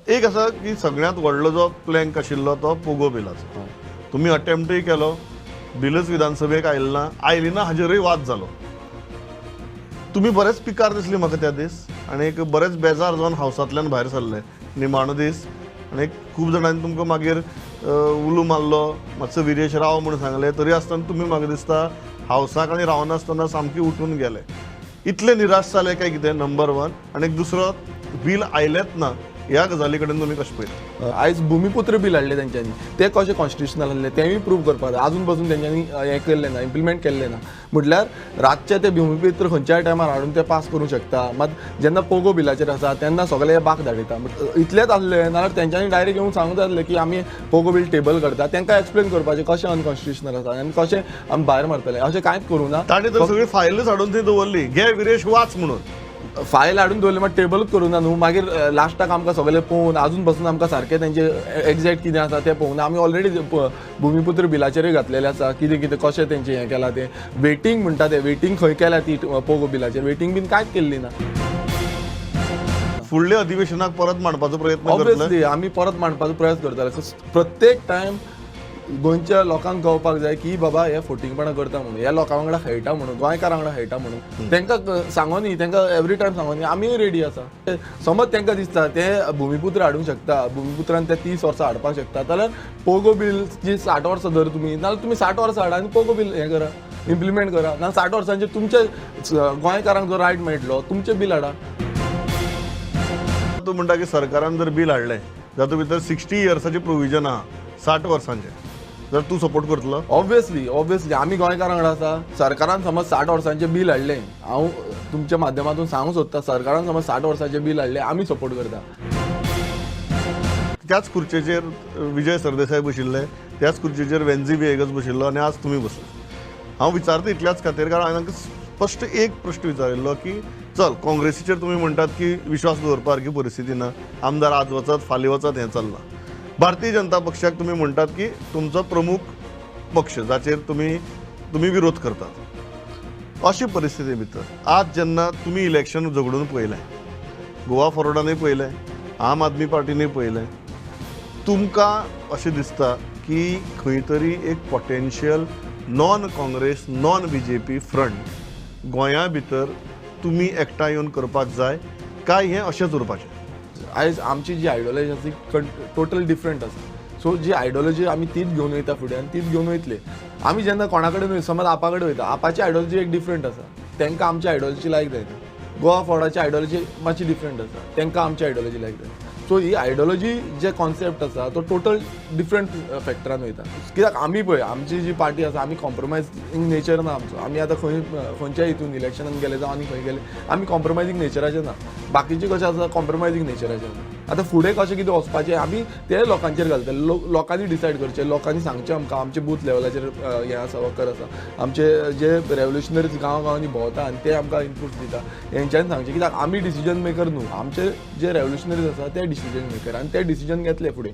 एक आसा की सगळ्यांत व्हडलो जो प्लँक आशिल्लो तो पोगो बिलाचो. तुमी अटेम्प्टूय केलो, बिलच विधानसभेक आयलें ना, आयली ना हाजेरूय वाद जालो. तुमी बरेच पिकार दिसली म्हाका त्या दीस आनी एक बरेच बेजार जावन हावसांतल्यान भायर सरले निमाणो दीस. आनी खूब जाणांनी तुमकां मागीर उलो मारलो, मातसो विरेश राव म्हूण सांगलें, तरी आसतना तुमी म्हाका दिसता हावसाक आनी रावनासतना सामकी उठून गेले. इतले निराश जाले काय कितें नंबर वन, आनी दुसरो बील आयलेंच ना ह्या गजाली कडेन तुमी कशें पळयता? आयज भुमिपुत्र बील हाडलें तेंच्यांनी, तें कशें कॉन्स्टिट्युशनल आहलें तेंय प्रूव करपाक जाय. आजून पसून तेंच्यांनी हें केल्लें ना, इम्प्लिमेंट केल्लें ना. म्हटल्यार रातचें तें भुमिपुत्र खंयच्याय टायमार हाडून तें पास करूंक शकता. मात जेन्ना पोगो बिलाचेर आसा तेन्ना सगळे बाक धाडयता. इतलेंच आसलें नाल्यार तेंच्यांनी डायरेक्ट येवन सांगूंक जाय आसलें की आमी पोगो बील टेबल करता, तांकां एक्सप्लेन करपाचें कशें अनकॉन्स्टिट्युशनल आसा आनी कशें आमी भायर मारतले, अशें कांयच करूंक ना. ताणें तर सगळी फायलच हाडून थंय दवरली, घे विरेश वाच म्हणून. फायल हाडून दवरली मात टेबलूच करूं ना न्हू. मागीर लास्टाक आमकां सगळें पळोवन आजून पसून आमकां सारकें तेंचें एग्जॅक्ट कितें आसा तें पळोवंक ना. आमी ऑलरेडी भुमिपुत्र बिलाचेरूय घातलेलें आसा, कितें कितें कशें तेंचें हें केलां तें. वेटींग म्हणटा तें, वेटींग खंय केल्या ती पोगो बिलाचेर, वेटींग बीन कांयच केल्ली ना. फुडल्या अधिवेशनाक परत मांडपाचो प्रयत्न करतले? ऑब्वियसली आमी परत मांडपाचो प्रयत्न करतले. प्रत्येक टायम गोंयच्या लोकांक कळपाक जाय की बाबा हे फोटिंगपणां करता म्हणून, ह्या लोकां वांगडा खेळटा म्हणून, गोंयकारां वांगडा खेळटा म्हणून. तांकां सांगो न्ही, तांकां एवरी टायम सांगो न्ही, आमीय रेडी आसा. समज तांकां दिसता ते भुमिपुत्र हाडूंक शकता, भुमिपुत्रान ते 30 वर्सां हाडपाक शकता, जाल्यार पोगो बील जी 60 वर्सां धर तुमी, नाल्यार तुमी 60 वर्सां हाडा आनी पोगो बील हें करा, इम्प्लिमेंट करा. नाल्यार 60 वर्सांचेर तुमच्या गोंयकारांक जो रायट मेळटलो तुमचें बील हाडा. तूं म्हणटा की सरकारान जर बील हाडलें जातूंत भितर 60 इयर्साचें प्रोविजन आहा, 60 वर्सांचें, जर तूं सपोर्ट करतलो? ऑब्वियसली ऑब्वियसली आमी गोंयकारां वांगडा आसा. सरकारान समज 60 वर्सांचें बील हाडलें, हांव तुमच्या माध्यमांतून सांगूंक सोदता, सरकारान समज 60 वर्सांचें बील हाडलें, आमी सपोर्ट करता. त्याच खुर्चेचेर विजय सरदेसाय बशिल्ले, त्याच खुर्चेचेर वेन्झी व्हिएगस बशिल्लो आनी आज तुमी बसले. हांव विचारता इतल्याच खातीर कारण हांवें तांकां स्पश्ट एक प्रश्न विचारिल्लो की चल काँग्रेसीचेर तुमी म्हणटात की विश्वास दवरपा सारकी परिस्थिती ना, आमदार आज वचत फाल्यां वचत हें चल्लां. भारतीय जनता पक्षाक तुमी म्हणटात की तुमचो प्रमुख पक्ष जाचेर तुमी विरोध करतात. अशी परिस्थिती भितर आज जेन्ना तुमी इलेक्शन झगडून पळयलें, गोवा फॉरवर्डानूय पळयलें, आम आदमी पार्टीनूय पळयलें, तुमकां अशें दिसता की खंय तरी एक potential non Congress non BJP front गोंया भितर तुमी एकठांय येवन करपाक जाय काय हें अशेंच उरपाचें? आयज आमची जी आयडियोलॉजी आसा ती टोटल डिफरंट आसा. सो जी आयडियोलॉजी आमी तीच घेवन वयता फुडें आनी तीच घेवन वयतले. आमी जेन्ना कोणा कडेन वयता, समज आपा कडेन वयता, आपाची आयडियोलॉजी एक डिफरंट आसा, तांकां आमची आयडियोलॉजी लायक जायना. गोवा फॉरवर्डाची आयडियोलॉजी मातशी डिफरंट आसा, तांकां आमची आयडियोलॉजी लायक जायना. सो ही आयडियोलॉजी जे कॉन्सेप्ट आसा तो टोटल डिफरंट फॅक्टरान वयता. कित्याक आमी पळय आमची जी पार्टी आसा आमी कॉम्प्रोमायजींग नेचर ना आमचो. आमी आतां खंय खंयच्या हितून इलेक्शनान गेले जावं आनी खंय गेले, आमी कॉम्प्रोमायजींग नेचराचे ना. बाकीचे कशें आसा कॉम्प्रोमायजींग नेचराचे आसा. आतां फुडें कशें कितें वचपाचें आमी ते लोकांचेर घालतले, लोकांनी डिसायड करचें, लोकांनी सांगचें आमकां आमचे बूथ लेवलाचेर हें आसा, वर्कर आसा, आमचे जे रेवोल्युशनरीज गांव गांवांनी भोंवता आनी ते आमकां इनपूट दिता, हेंच्यांनी सांगचें. कित्याक आमी डिसिजन मेकर न्हू, आमचे जे रेवोल्युशनरीज आसा ते डिसिजन मेकर आनी ते डिसिजन घेतले फुडें.